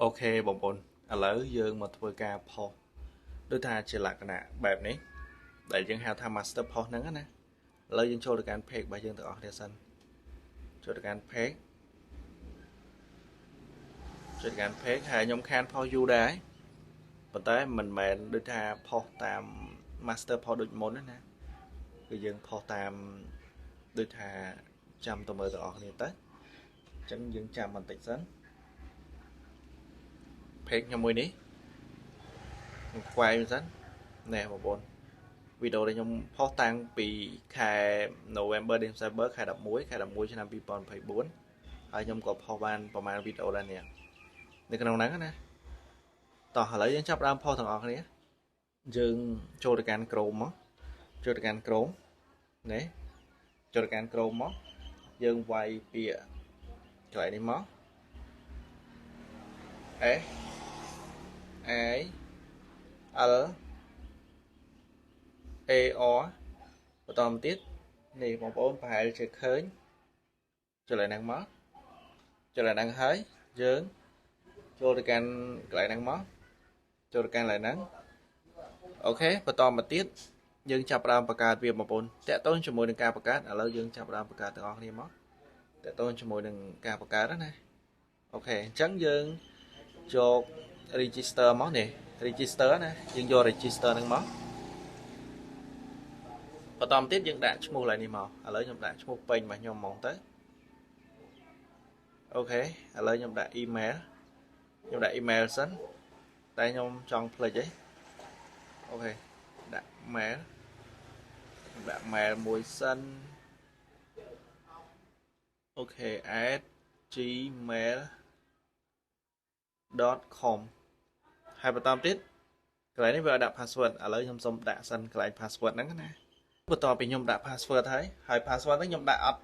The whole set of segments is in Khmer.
OK បងប្អូនឥឡូវយើងមកធ្វើការផុសដូចថាជាលក្ខណៈបែបនេះដែលយើងហៅថា master post ហ្នឹងណាឥឡូវយើងចូលទៅកាន់ page របស់យើងទាំងអស់គ្នាសិនចូលទៅកាន់ page ចូលទៅកាន់ page ហើយខ្ញុំខានផុសយូរដែរប៉ុន្តែមិនមែនដូចថាផុសតាម master post ដូចមុនទេណាគឺយើងផុសតាមដូចថាចាំទៅមើលទាំងអស់គ្នាទៅអញ្ចឹងយើងចាំបន្តិចសិន page ខ្ញុំមួយនេះខ្ញុំខ្វែងសិនណែបងប្អូនវីដេអូដែលខ្ញុំផុសតាំងពីខែ November December ខែ11ខែ11ឆ្នាំ2024ហើយខ្ញុំក៏ផុសបានប្រហែលវីដេអូដែរនេះនៅក្នុងហ្នឹងណាតោះឥឡូវយើងចាប់ដើមផុសទាំងអស់គ្នាយើងចូលទៅកាន់ Chrome មកចូលទៅកាន់ Chrome នេះចូលទៅកាន់ Chrome មកយើងវាយពាក្យកន្លែងនេះមក S I L A R បន្តមកទៀតនេះបងប្អូនប្រហែលជាឃើញចូលឡើងហ្នឹងមកចូលឡើងហ្នឹងហើយយើងចូលទៅកាន់កន្លែងហ្នឹងមកចូលទៅកាន់កន្លែងហ្នឹង OK បន្តមកទៀតយើងចាប់ផ្ដើមបង្កើតវាបងប្អូនតាក់ទងជាមួយនឹងការបង្កើតឥឡូវយើងចាប់ផ្ដើមបង្កើតទាំងអស់គ្នាមកតាក់ទងជាមួយនឹងការបង្កើតណា OK អញ្ចឹងយើងយក register មកនេះ register ណាយើងយក register ហ្នឹងមកបន្តមកទៀតយើងដាក់ឈ្មោះឡើយនេះមកឥឡូវខ្ញុំដាក់ឈ្មោះពេញរបស់ខ្ញុំហ្មងទៅ OK ឥឡូវខ្ញុំដាក់ email ខ្ញុំដាក់ email សិនតែខ្ញុំចង់ភ្លេចអី OK ដាក់ mail ខ្ញុំដាក់ mail មួយសិន OK @gmail.com ហើយបន្តទៀតកន្លែងនេះវាឲ្យដាក់ password ឥឡូវខ្ញុំសូមដាក់សិនកន្លែង password ហ្នឹងណាបន្ទាប់ពីខ្ញុំដាក់ password ហើយហើយ password ហ្នឹងខ្ញុំដាក់អត់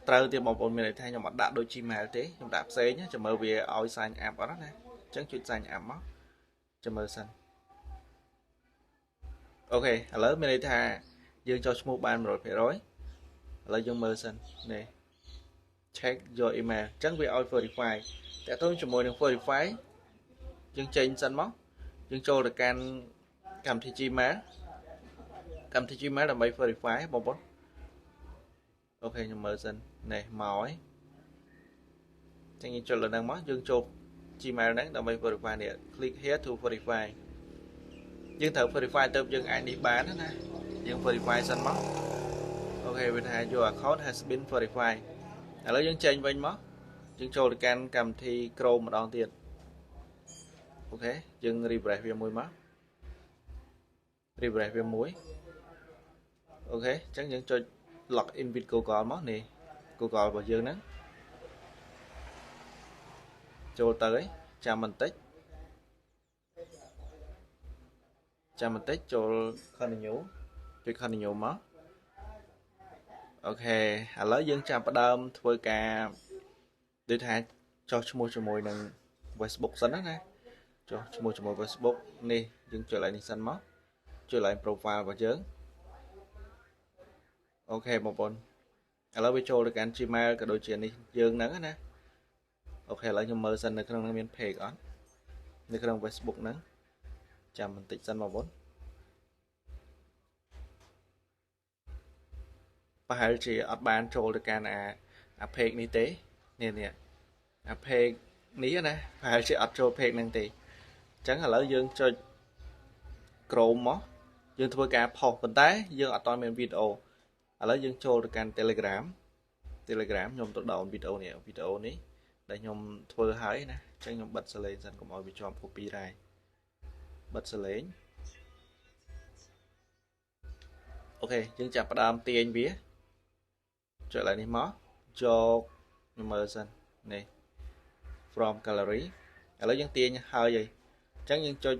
ត្រូវទៀតបងប្អូនមានន័យថាខ្ញុំអត់ដាក់ដូច Gmail ទេខ្ញុំដាក់ផ្សេងចាំមើលវាឲ្យ sign up អត់ណាអញ្ចឹងចុច sign up មកចាំមើលសិន OK ឥឡូវមានន័យថាយើងចុះឈ្មោះបាន100%ឥឡូវយើងមើលសិននេះ check your email អញ្ចឹងវាឲ្យ verify តើតើជាមួយនឹង verify យើងចេញសិនមកយើងចូលទៅកាន់កម្មវិធី Gmail កម្មវិធី Gmail ដើម្បី verify បងប្អូន OK ខ្ញុំមើលសិននេះមកហើយចឹងយើងចុចលើហ្នឹងមកយើងចូល Gmail ហ្នឹងដើម្បី verify នេះ click here to verify យើងត្រូវ verify ទៅយើងអាចនេះបានណាយើង verify សិនមក OK វាថា your account has been verified ឥឡូវយើងចេញវិញមកយើងចូលទៅកាន់កម្មវិធី Chrome ម្ដងទៀត OK យើង refresh វាមួយមក refresh វាមួយ OK អញ្ចឹងយើងចុច log in with Google មកនេះ Google របស់យើងហ្នឹងចូលទៅហើយចាំបន្តិចចាំបន្តិចចូល continue ចុច continue មក OK ឥឡូវយើងចាប់ផ្ដើមធ្វើការដូចថាចុះឈ្មោះជាមួយនឹង Facebook សិនណាចុះឈ្មោះជាមួយ Facebook នេះយើងចុចឡើងនេះសិនមកចុចឡើង profile របស់យើង OK បងប្អូនឥឡូវវាចូលទៅកាន់ Gmail ក៏ដូចជានេះយើងហ្នឹងណា OK ឥឡូវខ្ញុំមើលសិននៅក្នុងហ្នឹងមាន page អត់នៅក្នុង Facebook ហ្នឹងចាំបន្តិចសិនបងប្អូនប្រហែលជាអត់បានចូលទៅកាន់អា page នេះទេនេះអា page នេះណាប្រហែលជាអត់ចូល page ហ្នឹងទេអញ្ចឹងឥឡូវយើងចុច Chrome មកយើងធ្វើការផុសប៉ុន្តែយើងអត់ទាន់មានវីដេអូឥឡូវយើងចូលទៅកាន់ Telegram ខ្ញុំទៅ down វីដេអូនេះវីដេអូនេះដែលខ្ញុំធ្វើហើយណាអញ្ចឹងខ្ញុំបិទសលេងសិនកុំឲ្យវាជាប់ copyright បិទសលេង OK យើងចាប់ផ្ដើមទាញវាចុចឡើងនេះមកយកខ្ញុំមើលសិននេះ from gallery ឥឡូវយើងទាញហើយអញ្ចឹងយើងចុច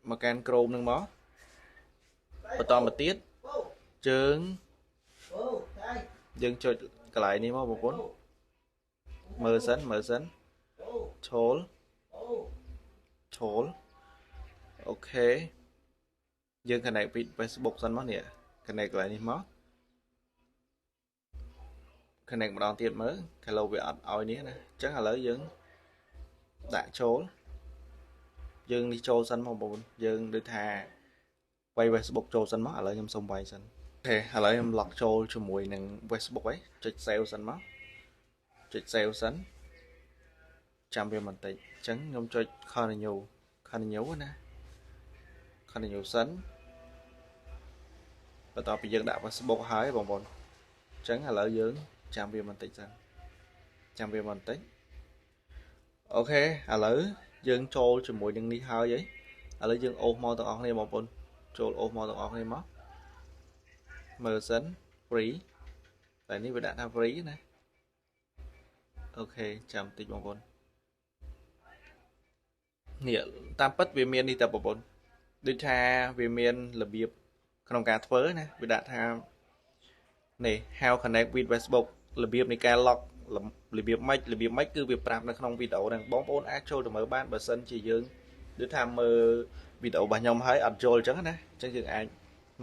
មកកាន់ Chrome នឹងមកបន្តមកទៀតជើងយើងចុចកន្លែងនេះមកបងប្អូនមើលសិនមើលសិនឈលឈល OK យើង connect ពី Facebook សិនមកនេះ connect កន្លែងនេះមក connect ម្ដងទៀតមើល hello វាអត់ឲ្យនេះណាអញ្ចឹងឥឡូវយើងដាក់ចូល យើងនេះចូលសិនបងប្អូនយើងដូចថាវាយ Facebook ចូលសិនមកឥឡូវខ្ញុំសុំវាយសិន OK ឥឡូវខ្ញុំ log ចូលជាមួយនឹង Facebook ហើយចុច save សិនមកចុច save សិនចាំវាបន្តិចអញ្ចឹងខ្ញុំចុច continue continue ណា continue សិនបន្ទាប់ពីយើងដាក់ Facebook ហើយបងប្អូនអញ្ចឹងឥឡូវយើងចាំវាបន្តិចសិនចាំវាបន្តិច OK ឥឡូវយើងចូលជាមួយនឹងនេះហើយឥឡូវយើងអូសមកទាំងអស់គ្នាបងប្អូនចូលអូសមកទាំងអស់គ្នាមកមើលសិន free តែនេះវាដាក់ថា free ណា OK ចាំតិចបងប្អូននេះតាមពិតវាមាននេះតើបងប្អូនដូចថាវាមានរបៀបក្នុងការធ្វើណាវាដាក់ថានេះ how connect with Facebook របៀបនៃការ log របៀបម៉េចរបៀបម៉េចគឺវាប្រាប់នៅក្នុងវីដេអូហ្នឹងបងប្អូនអាចចូលទៅមើលបានបើសិនជាយើងដូចថាមើលវីដេអូរបស់ខ្ញុំហើយអត់យល់អញ្ចឹងណាអញ្ចឹងយើងអាច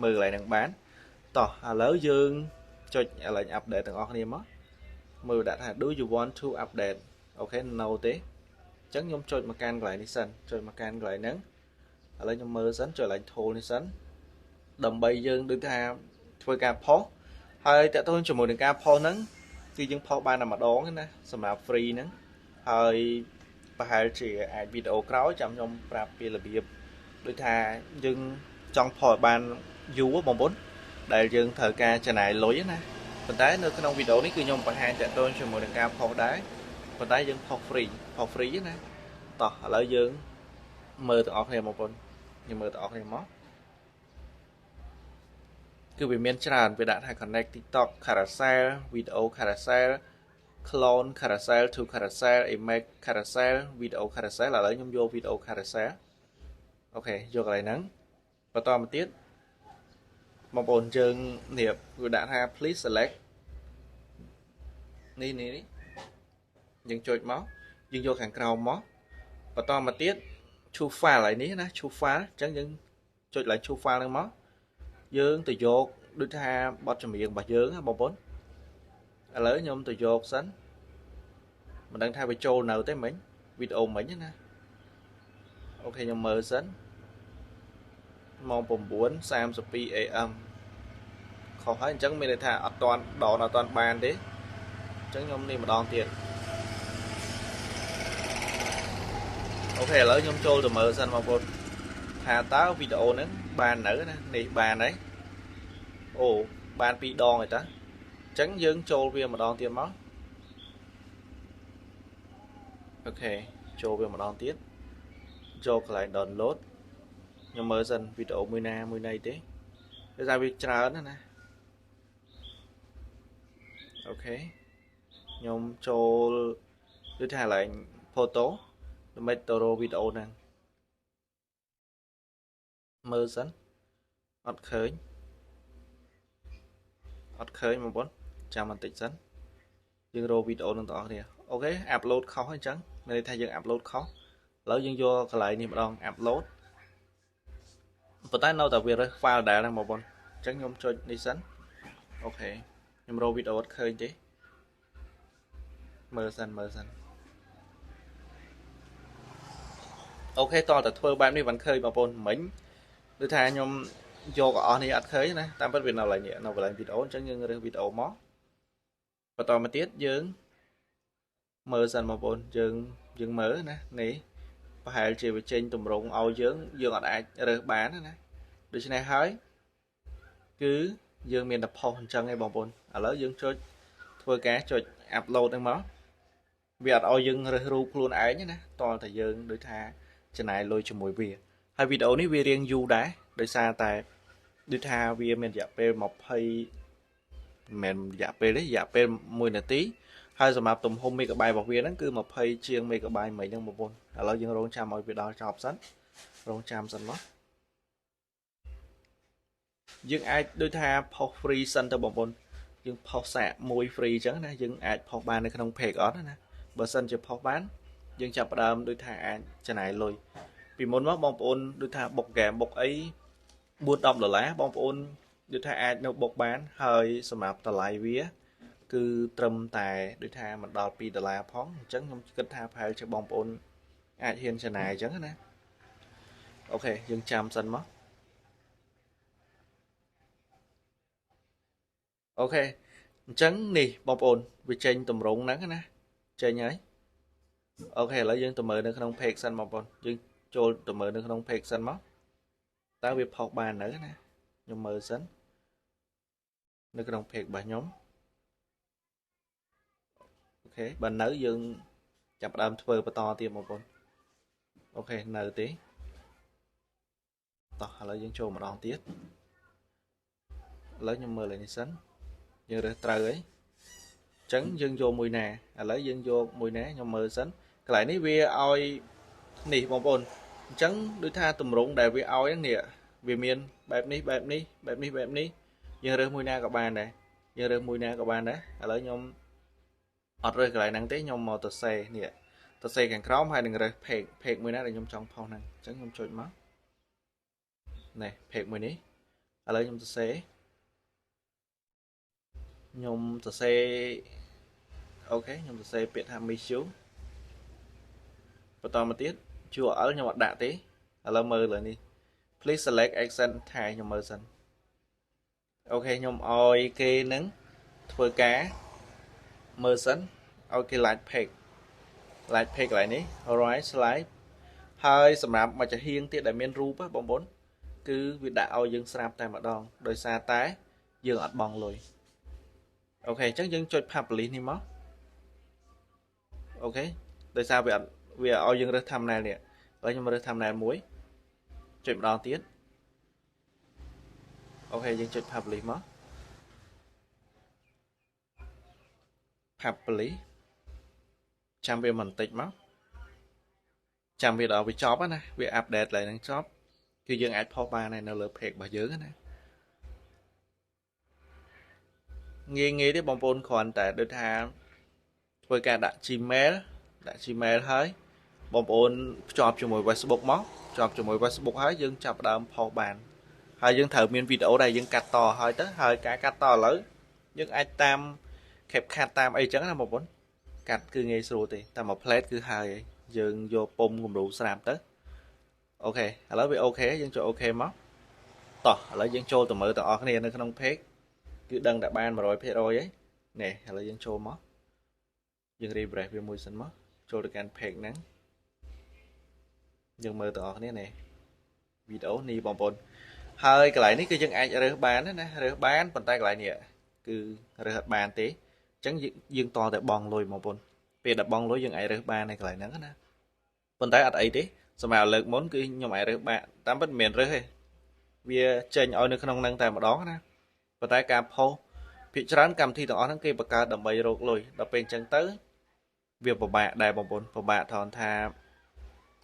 មើលកន្លែងហ្នឹងបានតោះឥឡូវយើងចុចកន្លែង update ទាំងអស់គ្នាមកមើលដាក់ថា do you want to update OK no ទេអញ្ចឹងខ្ញុំចុចមកកាន់កន្លែងនេះសិនចុចមកកាន់កន្លែងហ្នឹងឥឡូវខ្ញុំមើលសិនចុចកន្លែង tool នេះសិនដើម្បីយើងដូចថាធ្វើការផុសហើយតើតើជាមួយនឹងការផុសហ្នឹងគឺយើងផុសបានតែម្ដងណាសម្រាប់ free ហ្នឹងហើយប្រហែលជាអាចវីដេអូក្រោយចាំខ្ញុំប្រាប់ពីរបៀបដូចថាយើងចង់ផុសឲ្យបានយូរបងប្អូនដែលយើងត្រូវការចំណាយលុយណាប៉ុន្តែនៅក្នុងវីដេអូនេះគឺខ្ញុំបង្ហាញតាក់ទងជាមួយនឹងការផុសដែរប៉ុន្តែយើងផុស free ផុស free ណាតោះឥឡូវយើងមើលទាំងអស់គ្នាបងប្អូនយើងមើលទាំងអស់គ្នាមកគឺវាមានច្រើនវាដាក់ថា connect TikTok carousel video carousel clone carousel to carousel image carousel video carousel ឥឡូវខ្ញុំយក video carousel OK យកកន្លែងហ្នឹងបន្តមកទៀតបងប្អូនយើងនេះវាដាក់ថា please select នេះនេះយើងចុចមកយើងយកខាងក្រោមមកបន្តមកទៀត choose file ហើយនេះណា choose file អញ្ចឹងយើងចុចឡើង choose file ហ្នឹងមកយើងទៅយកដូចថាបទចម្រៀងរបស់យើងណាបងប្អូនឥឡូវខ្ញុំទៅយកសិនមិនដឹងថាវាចូលនៅទេមិញវីដេអូមិញណា OK ខ្ញុំមើលសិនម៉ោង9:32 AM ខុសហើយអញ្ចឹងមានន័យថាអត់ទាន់ដនអត់ទាន់បានទេអញ្ចឹងខ្ញុំនេះម្ដងទៀត OK ឥឡូវខ្ញុំចូលទៅមើលសិនបងប្អូនថាតើវីដេអូហ្នឹងបាននៅណានេះបានហើយអូបាន2ដងហើយតាអញ្ចឹងយើងចូលវាម្ដងទៀតមក OK ចូលវាម្ដងទៀតចូលកន្លែង download ខ្ញុំមើលសិនវីដេអូមួយណាមួយណីទេដោយសារវាច្រើនណាស់ណា OK ខ្ញុំចូលដូចថាកន្លែង photo ដើម្បីទៅរកវីដេអូហ្នឹងមើលសិនអត់ឃើញអត់ឃើញបងប្អូនចាំបន្តិចសិនយើងរកវីដេអូនឹងទាំងអស់គ្នា OK upload ខុសអញ្ចឹងមានន័យថាយើង upload ខុសឥឡូវយើងយកកន្លែងនេះម្ដង upload ប៉ុន្តែនៅតែវារើស file ដែរហ្នឹងបងប្អូនអញ្ចឹងខ្ញុំចុចនេះសិន OK ខ្ញុំរកវីដេអូអត់ឃើញទេមើលសិនមើលសិន OK តតែធ្វើបែបនេះបានឃើញបងប្អូនមិញដូចថាខ្ញុំយកអស់នេះអត់ឃើញណាតាមពិតវានៅកន្លែងនេះនៅកន្លែងវីដេអូអញ្ចឹងយើងរើសវីដេអូមកបន្តមកទៀតយើងមើលសិនបងប្អូនយើងមើលណានេះប្រហែលជាវាចេញតម្រងឲ្យយើងយើងអត់អាចរើសបានណាដូច្នេះហើយគឺយើងមានតែផុសអញ្ចឹងឯងបងប្អូនឥឡូវយើងចុចធ្វើការចុច upload ហ្នឹងមកវាអត់ឲ្យយើងរើសរូបខ្លួនឯងណាតតែយើងដូចថាចំណាយលុយជាមួយវាហើយវីដេអូនេះវារៀងយូរដែរដោយសារតែដូចថាវាមានរយៈពេល20មិនមែនរយៈពេលទេរយៈពេល1នាទីហើយសម្រាប់ទំហំមេហ្គាបៃរបស់វាហ្នឹងគឺ20ជាងមេហ្គាបៃមិញហ្នឹងបងប្អូនឥឡូវយើងរងចាំឲ្យវាដល់ចប់សិនរងចាំសិនមកយើងអាចដូចថាផុស free សិនទៅបងប្អូនយើងផុសសាកមួយ free អញ្ចឹងណាយើងអាចផុសបាននៅក្នុង page អត់ណាបើសិនជាផុសបានយើងចាប់ផ្ដើមដូចថាអាចចំណាយលុយពីមុនមកបងប្អូនដូចថាបុកហ្គេមបុកអី4 10ដុល្លារបងប្អូនដូចថាអាចនៅបុកបានហើយសម្រាប់តម្លៃវាគឺត្រឹមតែដូចថាមិនដល់2ដុល្លារផងអញ្ចឹងខ្ញុំគិតថាប្រហែលជាបងប្អូនអាចហ៊ានចំណាយអញ្ចឹងណា OK យើងចាំសិនមក OK អញ្ចឹងនេះបងប្អូនវាចេញតម្រងហ្នឹងណាចេញហើយ OK ឥឡូវយើងទៅមើលនៅក្នុង page សិនបងប្អូនយើងចូលទៅមើលនៅក្នុង page សិនមកតើវាផុសបាននៅណាខ្ញុំមើលសិននៅក្នុង page របស់ខ្ញុំ OK បើនៅយើងចាប់ផ្ដើមធ្វើបន្តទៀតបងប្អូន OK នៅទេតោះឥឡូវយើងចូលម្ដងទៀតឥឡូវខ្ញុំមើលនេះសិនយើងរើសត្រូវហើយអញ្ចឹងយើងយកមួយណាឥឡូវយើងយកមួយណាខ្ញុំមើលសិនកន្លែងនេះវាឲ្យនេះបងប្អូនអញ្ចឹងដូចថាតម្រងដែលវាឲ្យហ្នឹងនេះវាមានបែបនេះបែបនេះបែបនេះបែបនេះយើងរើសមួយណាក៏បានដែរយើងរើសមួយណាក៏បានដែរឥឡូវខ្ញុំអត់រើសកន្លែងហ្នឹងទេខ្ញុំមកទៅសេនេះទៅសេខាងក្រោមហើយនឹងរើស page មួយណាដែលខ្ញុំចង់ផុសហ្នឹងអញ្ចឹងខ្ញុំចុចមកនេះ page មួយនេះឥឡូវខ្ញុំទៅសេខ្ញុំសរសេរ OK ខ្ញុំសរសេរពាក្យថា miss you បន្តមកទៀត URL ខ្ញុំអត់ដាក់ទេឥឡូវមើលលើនេះ please select accent ថៃខ្ញុំមើលសិន OK ខ្ញុំឲ្យគេនឹងធ្វើការមើលសិនឲ្យគេ like page like page កន្លែងនេះ alright slide ហើយសម្រាប់មួយចាហៀងទៀតដែលមានរូបបងប្អូនគឺវាដាក់ឲ្យយើងស្រាប់តែម្ដងដោយសារតែយើងអត់បង់លុយ OK អញ្ចឹងយើងចុច publish នេះមក OK ដោយសារវាអត់វាឲ្យយើងរើស thumbnail នេះឥឡូវខ្ញុំរើស thumbnail មួយចុចម្ដងទៀត OK យើងចុច publish មក publish ចាំវាបន្តិចមកចាំវាដល់វាចប់ណាវា update ឡើងនឹងចប់គឺយើងអាចផុសបានហើយនៅលើ page របស់យើងណាងាយងាយទេបងប្អូនគ្រាន់តែដូចថាធ្វើការដាក់ Gmail ដាក់ Gmail ហើយបងប្អូនភ្ជាប់ជាមួយ Facebook មកភ្ជាប់ជាមួយ Facebook ហើយយើងចាប់ដើមផុសបានហើយយើងត្រូវមានវីដេអូដែលយើងកាត់តហើយទៅហើយការកាត់តឥឡូវយើងអាចតាម CapCut តាមអីចឹងណាបងប្អូនកាត់គឺងាយស្រួលទេតែមួយ plate គឺហើយយើងយកពុំគំរូស្រាប់ទៅ OK ឥឡូវវា OK យើងចូល OK មកតោះឥឡូវយើងចូលទៅមើលទាំងអស់គ្នានៅក្នុង page គឺដឹងតែបាន 100% ហើយនេះឥឡូវយើងចូលមកយើង refresh វាមួយសិនមកចូលទៅកាន់ page ហ្នឹងយើងមើលទាំងអស់គ្នានេះវីដេអូនេះបងប្អូនហើយកន្លែងនេះគឺយើងអាចរើសបានណារើសបានប៉ុន្តែកន្លែងនេះគឺរើសអត់បានទេអញ្ចឹងយើងតតែបង់លុយបងប្អូនពេលដែលបង់លុយយើងអាចរើសបាននៅកន្លែងហ្នឹងណាប៉ុន្តែអត់អីទេសម្រាប់លើកមុនគឺខ្ញុំអាចរើសបានតាមពិតមិនមែនរើសទេវាចេញឲ្យនៅក្នុងហ្នឹងតែម្ដងណាប៉ុន្តែការផុសភាគច្រើនកម្មវិធីទាំងអស់ហ្នឹងគេបង្កើតដើម្បីរកលុយដល់ពេលអញ្ចឹងទៅវាពិបាកដែរបងប្អូនពិបាកថនថា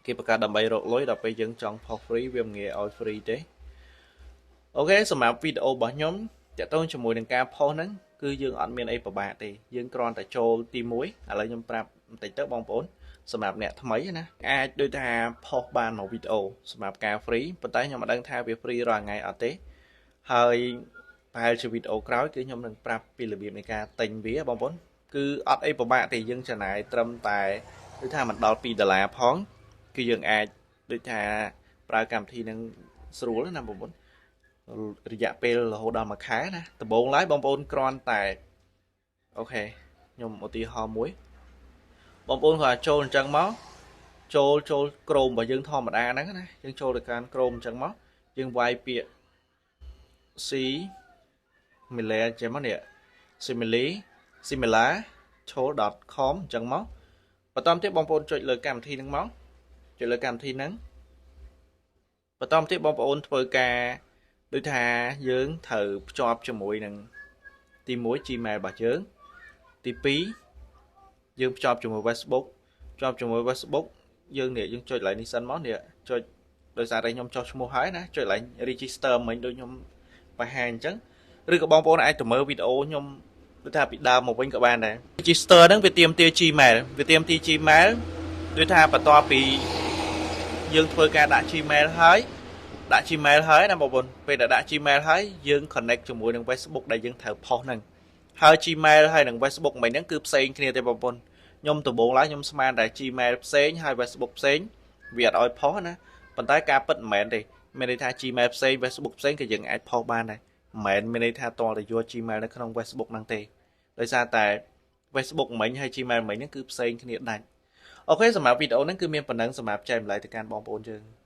គេបង្កើតដើម្បីរកលុយដល់ពេលយើងចង់ផុស free វាមិនងាយឲ្យ free ទេ OK សម្រាប់វីដេអូរបស់ខ្ញុំទាក់ទងជាមួយនឹងការផុសហ្នឹងគឺយើងអត់មានអីពិបាកទេយើងគ្រាន់តែចូលទី1ឥឡូវខ្ញុំប្រាប់បន្តិចទៅបងប្អូនសម្រាប់អ្នកថ្មីណាអាចដូចថាផុសបានមួយវីដេអូសម្រាប់ការ free ប៉ុន្តែខ្ញុំមិនដឹងថាវា free រាល់ថ្ងៃអត់ទេហើយប្រហែលជាវីដេអូក្រោយគឺខ្ញុំនឹងប្រាប់ពីរបៀបនៃការទិញវាបងប្អូនគឺអត់អីពិបាកទេយើងចំណាយត្រឹមតែដូចថាមិនដល់2ដុល្លារផងគឺយើងអាចដូចថាប្រើកម្មវិធីនឹងស្រួលណាបងប្អូនរយៈពេលរហូតដល់មួយខែណាដំបូងឡើយបងប្អូនគ្រាន់តែ OK ខ្ញុំឧទាហរណ៍មួយបងប្អូនគ្រាន់តែចូលអញ្ចឹងមកចូល Chrome របស់យើងធម្មតាហ្នឹងណាយើងចូលទៅកាន់ Chrome អញ្ចឹងមកយើងវាយពាក្យ C similar ចេះមកនេះ similar tool.com អញ្ចឹងមកបន្តទៀតបងប្អូនចុចលើកម្មវិធីហ្នឹងមកចុចលើកម្មវិធីហ្នឹងបន្តទៀតបងប្អូនធ្វើការដូចថាយើងត្រូវភ្ជាប់ជាមួយនឹងទី1 Gmail របស់យើងទី2យើងភ្ជាប់ជាមួយ Facebook ភ្ជាប់ជាមួយ Facebook យើងនេះយើងចុចកន្លែងនេះសិនមកនេះចុចដោយសារតែខ្ញុំចុះឈ្មោះហើយណាចុចកន្លែង register មិញដូចខ្ញុំបង្ហាញអញ្ចឹងឬក៏បងប្អូនអាចទៅមើលវីដេអូខ្ញុំដូចថាពីដើមមកវិញក៏បានដែរ register ហ្នឹងវាទាមទារ Gmail វាទាមទារ Gmail ដូចថាបន្ទាប់ពីយើងធ្វើការដាក់ Gmail ហើយដាក់ Gmail ហើយណាបងប្អូនពេលដែលដាក់ Gmail ហើយយើង connect ជាមួយនឹង Facebook ដែលយើងត្រូវផុសហ្នឹងហើយ Gmail ហើយនឹង Facebook មិញហ្នឹងគឺផ្សេងគ្នាទេបងប្អូនខ្ញុំដំបូងឡើយខ្ញុំស្មានតែ Gmail ផ្សេងហើយ Facebook ផ្សេងវាអត់ឲ្យផុសណាប៉ុន្ ប៉ុន្តែការពិតមិនមែនទេមានន័យថា Gmail ផ្សេង Facebook ផ្សេងក៏យើងអាចផុសបានដែរមិនមែនមានន័យថាតតែយក Gmail នៅក្នុង Facebook ហ្នឹងទេដោយសារតែ Facebook មិញហើយ Gmail មិញហ្នឹងគឺផ្សេងគ្នាដាច់។ OK សម្រាប់វីដេអូហ្នឹងគឺមានប៉ុណ្ណឹងសម្រាប់ចែករំលែកទៅកាន់បងប្អូនយើង។